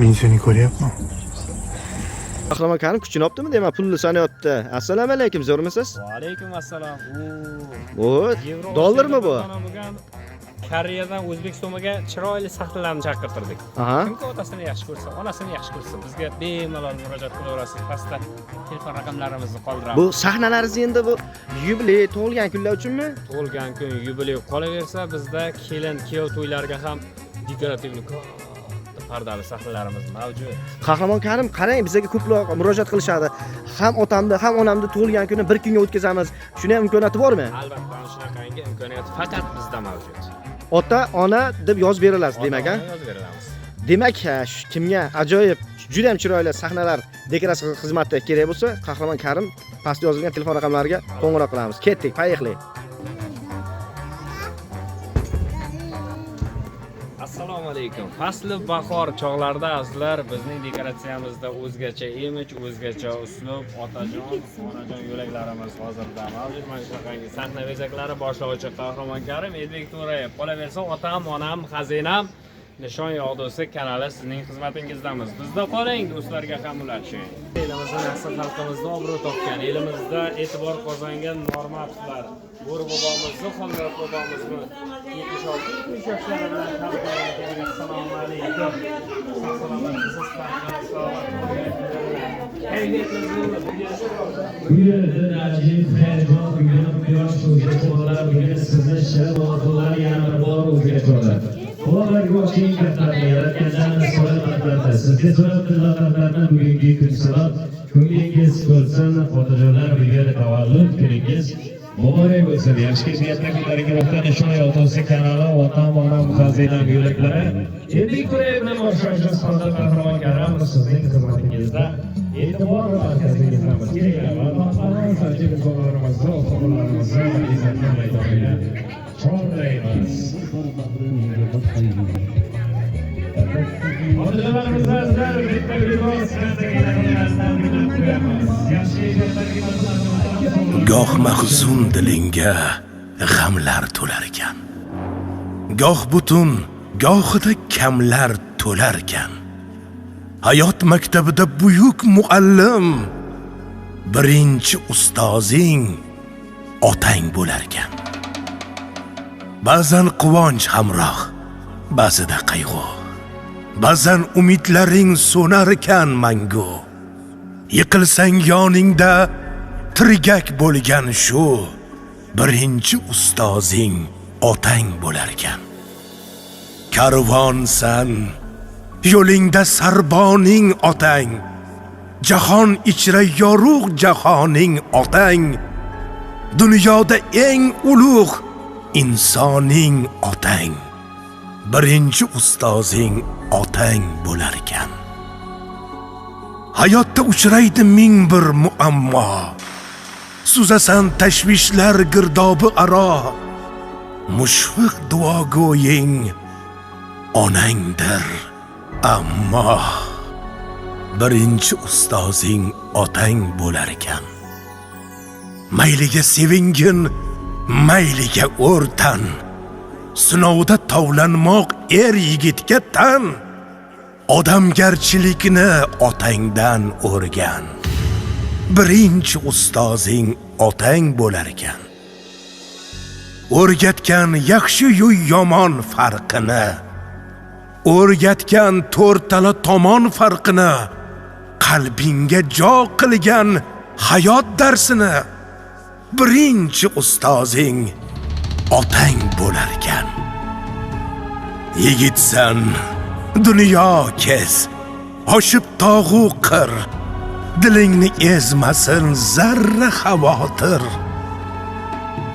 Men seni ko'ryapman. Qahramon Karim kuchini olibdimi deyman, pulni sanayapti. Assalomu alaykum, zo'rmisiz? Va alaykum assalom. Bu dollarmi bu? Koreyadan o'zbek so'miga chiroyli sahnalarni chaqirtirdik. Kimki otasini yaxshi ko'rsa, onasini yaxshi ko'rsa, bizga bemalol murojaat qilaverasiz. Pastda telefon raqamlarimizni qoldiramiz. Bu sahnalaringiz endi bu yubiley, tug'ilgan kunlar uchunmi? Tug'ilgan kun, yubiley, qolaversa, bizda kelin, kuyov to'ylariga ham dekorativniy katta pardali sahnalarimiz mavjud. Qahramon Karim, qarang, bizga ko'plar murojaat qilishadi. Ham otamni, ham onamni tug'ilgan kunini bir kunga o'tkazamiz. Shuni ham imkoniyati bormi? Albatta, ana shunaqangi imkoniyat faqat bizda mavjud. Ota, ona deb yozib berilasiz, demak, a? Ota-ona yozib beramiz. Demak, shu kimga ajoyib, juda ham chiroyli sahnalar, dekoratsiya xizmati kerak bo'lsa, Qahramon Karim pastda yozilgan telefon raqamlariga qo'ng'iroq qilamiz. Ketdik, поехали. Assalomu alaykum. Fasli bahor chog'larida azizlar, bizning dekoratsiyamizda o'zgacha imij, o'zgacha uslub, otajon, onajon yo'laklarimiz hozirda mavjud. Mana shunaqangi sahna bezaklari boshlovchi Qahramon Karim, Elbek To'rayev. Qolaversa, otam, onam, xazinam Nishon yog'dusi kanali sizning xizmatingizdamiz. Bizda qoling, do'stlarga ham ulashing. Elimizda asl xalqimizda obro' topgan, elimizda e'tibor qozongan Normatovlar, Bo'ri bobomizni, Xolmurod bobomizni 76-70 yoshlari bilan tabriklagan. Assalomu alaykum. Sog' salomatsiz, salomat. Bugun ajib hayajon, bugun quyosh o'zgacha bo'lar, bugun sizni shirin orzular yana bir bor o'zgacha bo'lar. Bolalar yoshing kattalarni yaratgandan so'rab baxtlarni, sizga so'rab tillatlarni bugungi kun sabab ko'nglingiz ko'rsin, otajonlar, bugun tavallud kuningiz muborak bo'lsin. Yaxshi kayfiyatda ko'tarinki ruhda Nishon yog'dusi kanali, otam, onam, xazinam yo'laklari. Elbek To'rayev bilan boshlovchi sifatida Qahramon Karim sizning xizmatingizda, e'tibor markazingizda. Kelinglar, ajib insonlarimizni, oqsoqollarimizni izzatli maydoniga chorlaymiz. Otajonlarimizni azizlar bitta gulboz tabriklab qo'yamiz. Yaxshi kayfiyatdagi Goh mahzun dilingga g'amlar to'larkan, goh butun, gohida kamlar to'larkan. Hayot maktabida buyuk muallim, birinchi ustozing otang bo'larkan. Ba'zan quvonch hamroh, ba'zida qayg'u, ba'zan umidlaring so'narkan mangu. Yiqilsang yoningda tirgak bo'lgan shu birinchi ustozing otang bo'larkan. Karvonsan, yo'lingda sarboning otang, jahon ichra yorug' jahoning otang, dunyoda eng ulug' insoning otang, birinchi ustozing otang bo'larkan. Hayotda uchraydi ming bir muammo, suzasan tashvishlar girdobi aro, mushfiq duogo'ying onangdir, ammo birinchi ustozing otang bo'larkan. Mayliga sevingin, mayliga o'rtan, sinovda tovlanmoq er yigitga tan, odamgarchilikni otangdan o'rgan, birinchi ustozing otang bo'larkan. O'rgatgan yaxshi-yu yomon farqini, o'rgatgan to'rtala tomon farqini, qalbingga jo qilgan hayot darsini, birinchi ustozing otang bo'larkan. Yigitsan, dunyo kez, oshib tog'u qir, dilingni ezmasin zarra xavotir.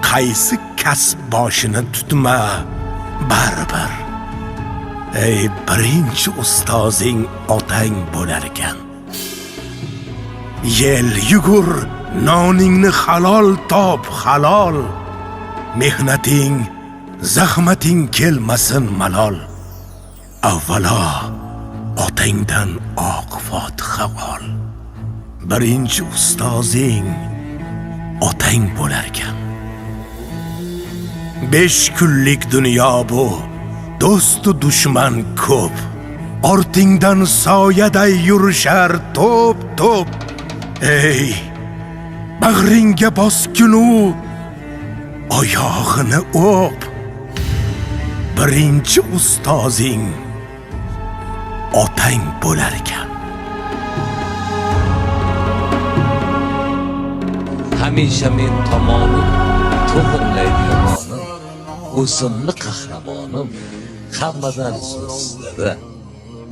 Qaysi kasb boshini tutma baribir, ey birinchi ustozing otang bo'larkan. Yel yugur, noningni halol top, halol, mehnating, zahmating kelmasin malol. Avvalo otangdan oq fotiha ol, birinchi ustozing otang bo'larkan. 5 kunlik dunyo bu, do'stu dushman ko'p. Ortingdan soyaday yurishar to'p-to'p. Ey, bag'ringga bosginu oyog'ini o'p. Birinchi ustozing otang bo'lar ekan. Hamisha men tomonim, to'g'irlaydi yomonim, o'zimni qahramonim, hammadan so'zsizlari.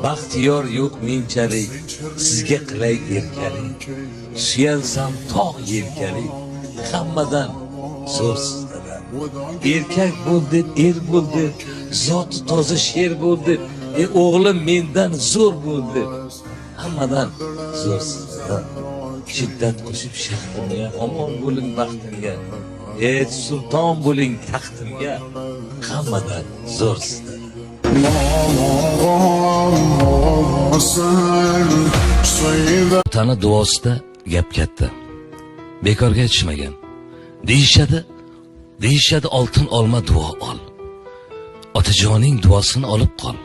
Baxtiyor yo'q menchalik, sizga qilay erkalik, suyansam tog' yelkalik, hammadan zo'rsizlari. Erkak bo'l deb, er bo'l deb, zoti toza sher bo'l deb, o'g'lim mendan zo'r bo'l deb, hammadan zo'rsizlari. Shiddat qo'shib shahtimga, omon bo'ling baxtimga, sulton bo'ling taxtimga, hammadan zo'rsizlar. Otani duosida gap katta. Bekorga aytishmagan. Deyishadi oltin olma duo ol. Otajoning duosini olib qol.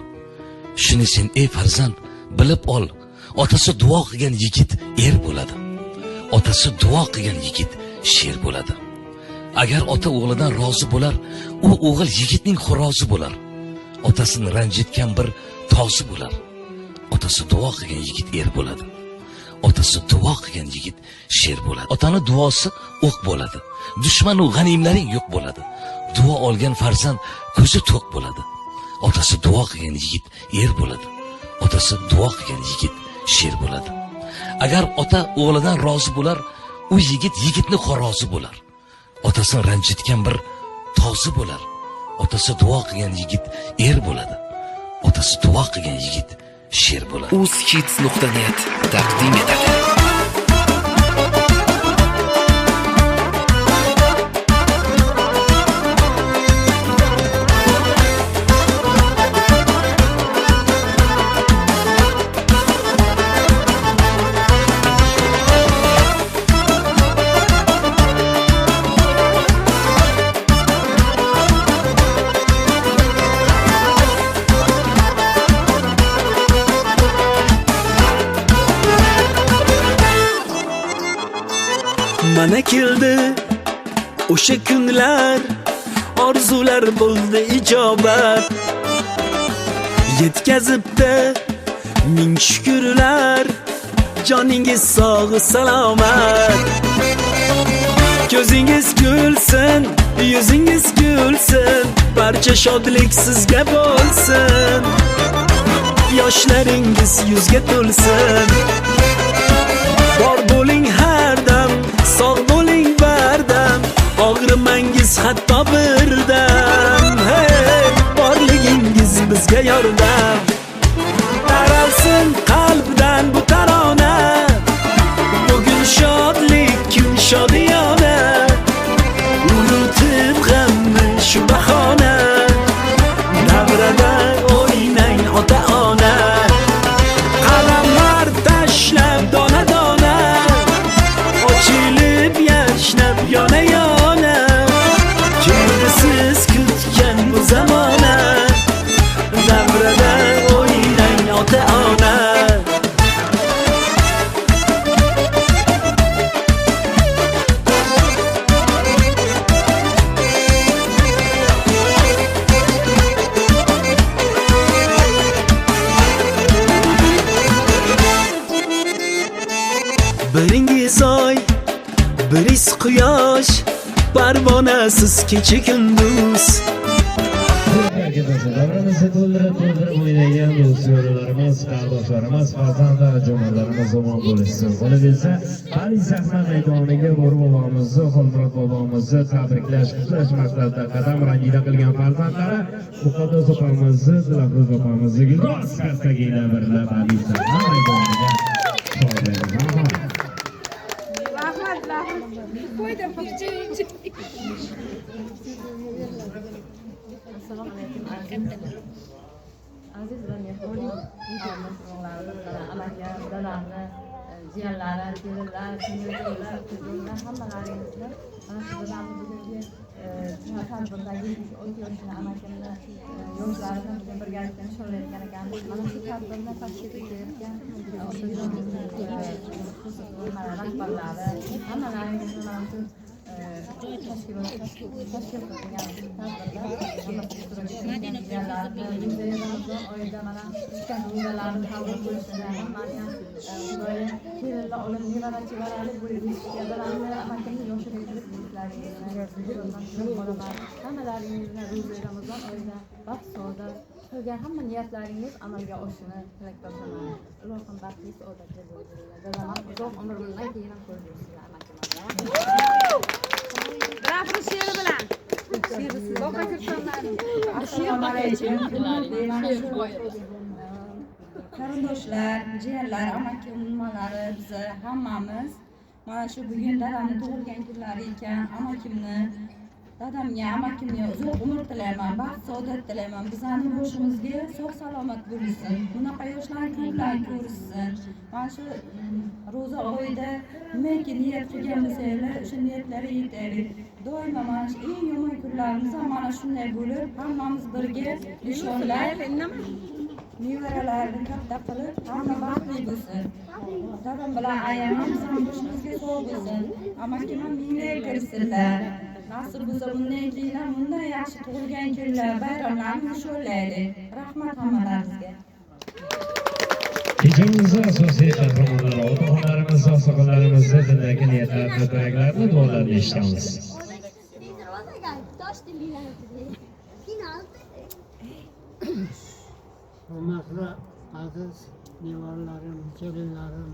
Shuni sen ey farzand bilib ol. Otasi duo qilgan yigit er bo'ladi. Otasi duo qilgan yigit sher bo'ladi. Agar ota o'g'lidan rozi bo'lar, u o'g'il yigitning xo'rozi bo'lar. Otasini ranjitgan bir tozi bo'lar. Otasi duo qilgan yigit er bo'ladi. Otasi duo qilgan yigit sher bo'ladi. Otani duosi o'q bo'ladi. Dushman u g'animlaring yo'q bo'ladi. Duo olgan farzand ko'zi to'q bo'ladi. Otasi duo qilgan yigit er bo'ladi. Otasi duo qilgan yigit sher bo'ladi. Agar ota o'g'lidan rozi bo'lar, u yigit yigitni xo'rozi bo'lar. Otasini ranjitgan bir tozi bo'lar. Otasi duo qilgan yigit er bo'ladi. Otasi duo qilgan yigit sher bo'ladi. Uzhits.net taqdim etadi. Mana keldi o'sha kunlar, orzular bo'ldi ijobat. Yetkazibdi ming shukrlar, joningiz sog' salomat. Ko'zingiz kulsin, yuzingiz kulsin, barcha shodlik sizga bo'lsin. Yoshlaringiz yuzga to'lsin. Bor bo'ling har dam, sog' bo'ling bardam, og'rimangiz hatto birdam. Hey, borligingiz bizga yordam. Taralsin qalbdan bu tarona, bugun shodlik kun shodiyona. Unutib g'amni shu bahona, davrada o'ynang ota-ona. Qalamlar tashlab dona dona, ochilib yashnab yona yona. Keldi siz kutgan bu zamona, davrada o'ynang ota-ona. Biringiz oy, biriz quyosh, parvonasiz kecha kunduz. Davramizni to'ldirib o'ynagan do'st-yo'rlarimiz, qardoshlarimiz, farzandlar, jamoalarimiz omon bo'lishsin. Qolaversa, baliy sahna maydoniga Bo'ri bobomizni, Xolmurod bobomizni tabriklash, qutlash maqsadida qadam rangida qilgan farzandlari Muqaddas opamizni, Dilafruz opamizni Gulroz kastagilar birla baliy sahna maydoniga chorlaymiz. Rahmat, rahmat. Qo'ydim, piching. Assalomu alaykum. Aziz va mehribon yigitimiz, o'g'illarimiz, amaki, dadamni, Jiyanlarim, kelinlar, singillar, qizlar, hammalaringizni mana shu dadamni bugungi tadbirdagi 72 yoshli amakimni yoshlarini bugun birgalikda nishonlayotgan ekanmiz. Mana shu tadbirni tashkil etayotgan otajonimizni rahbarlari, hammalaringizni mana shu tashkil qilingan tadbirda Ramazon oyida mana tutgan ro'zalarni qabul bo'lishini, hammani ham Xudoyim kelinlar olib nevara chevarali bo'lib yetishgan dadamni amakimni yoshiga kirib yetishlaringizni qolaman. Hammalaringizni ro'za Ramazon oyida baxt saodat qilgan hamma niyatlaringiz amalga oshishini tilakdoshaman. Ilohim baxtli saodatli bo'linglar. Dadam ham uzoq umr bundan keyin ham ko'rib yursinlar amakim. Bravo she'ri bilan. Assalomu alaykum. Qarindoshlar, jiyanlar, amakim, nimalari, biza hammamiz mana shu bugun dadamni tug'ilgan kunlari ekan, amakimni, dadamga, amakimga uzoq umr tilayman, baxt saodat tilayman. Bizlarni boshimizga sog' salomat bo'lsin. Bunaqa yoshlarni ko'plar ko'rishsin. Mana shu ro'za oyida nimaki niyat qilgan bo'lsanglar, o'sha niyatlarga yetaylik. Doimo mana shu eng yomon kunlarimiz ham mana shunday bo'lib, hammamiz birga nishonlab, nevaralarni katta qilib, hamma baxtli bo'lsin. Dadam bilan ayam ham boshimizga sog' bo'lsin. Amakim ham minglar kirsinlar. Nasib bo'lsa bundan keyin ham bundan yaxshi tug'ilgan kunlar, bayramlarni nishonlaylik. Rahmat hammalaringizga. Kechamizni asosiy qahramonlari, ota-onalarimiz, oqsoqollarimizni dildagi niyatlarini, tilaklarini, duolarini eshitamiz. Hurmatli aziz nevaralarim, kelinlarim,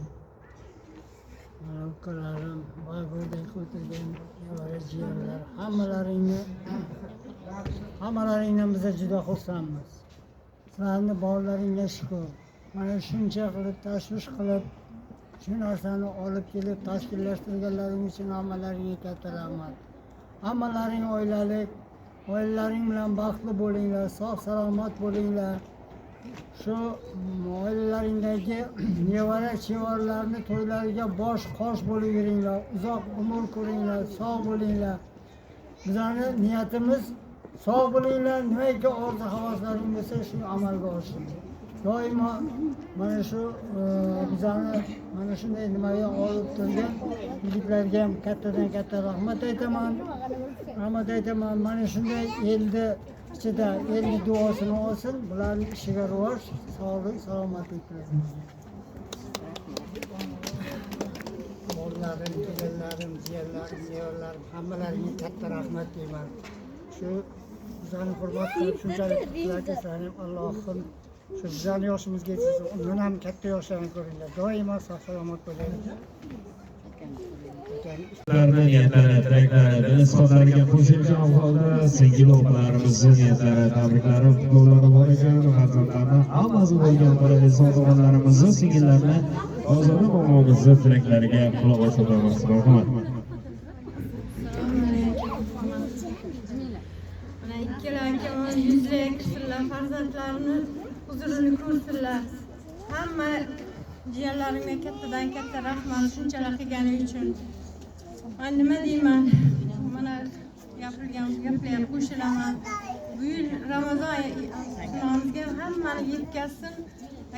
ukalarim, va burada o'tirgan nevara jiyanlar, hammalaringdan biz juda xursandmiz. Sizlarni borlaringga shukur. Mana shuncha qilib tashvish qilib shu narsani olib kelib tashkillashtirganlaring uchun hammalaringga katta rahmat. Hammalaring oilalik, oilalaring bilan baxtli bo'linglar, sog' salomat bo'linglar. Shu oilalaringdagi nevara chevarlarni to'ylariga bosh qosh bo'lib yuringlar, uzoq umr ko'ringlar, sog' bo'linglar. Bizlarni niyatimiz sog' bo'linglar, nimaiki orzu havaslaring bo'lsa shu amalga oshsin. Doimo mana shu bizlarni mana shunday nimaga olib turgan yigitlarga ham kattadan katta rahmat aytaman. Rahmat aytaman. Mana shunday elni ichida elni duosini olsin, bularning ishiga rivoj, sog'lik, salomatlik tilayman. Bolalarim, kelinlarim, jiyanlarim, nevaralarim hammalaringga katta rahmat deyman. Shu bizlarni hurmat qilib shunchalik qilsanglar, Allohim shu bizlarni yoshimizga yetsin, undan ham katta yoshlarni ko'ringlar. Doimo sog' salomat bo'linglar. Ularning niyatlari, tilaklari, dil izhorlariga qo'shilgan holda singil opalarimizni niyatlari, tabriklari, qutlovlari bor ekan. Farzandlarni hammasi bo'lgan bir otaxonlarimizni, singillarni Ozoda momomizni tilaklariga quloq osamiz. Marhamat. Mana ikkala akam yuzga kirsinlar, farzandlarini huzurini ko'rsinlar. Hamma jiyanlarimga kattadan katta rahmat shunchalar qilgani uchun. Men nima deyman? Mana gapirilgan gaplarga qo'shilaman. Bu yil Ramazon sinovimizga hammani yetkazsin.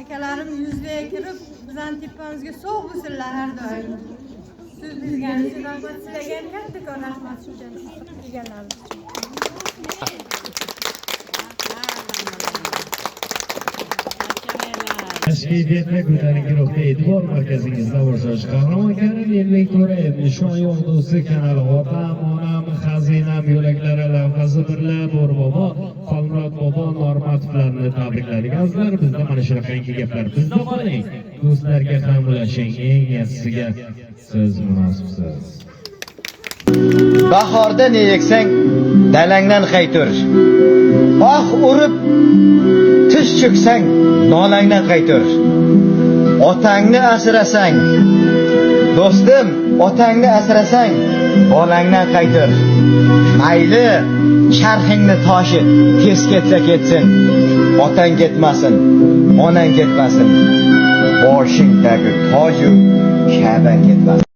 Akalarim yuzga kirib, bizning tepamizga sog' bo'lsinlar har doim. So'z berganingiz uchun rahmat, sizlarga ham kattakon rahmat shunchalik qilganlaringiz uchun. Tashkil ko'tarinki ruhda e'tibor markazingizda boshlash Qahramon Karim Elbek To'rayev Nishon Yog'dusi kanali Otam, onam, xazinam yo'laklari lavhasi birla Bo'rbobo, Xolmurod bobo Normatovlarni tabrikladik. Azizlar, bizda mana shunaqangi gaplar. Bizda qoling, do'stlarga ham ulashing, eng yaxshisiga siz munosibsiz. Bahorda ne eksang, dalangdan qaytur. Oh urib tiz cho'ksang, nolangdan qaytur. Otangni asrasang, do'stim, otangni asrasang, Bolangdan qaytir. Mayli, charxingni toshi tez ketsa ketsin. Otang ketmasin, onang ketmasin. Boshingdagi toju shabang ketmasin.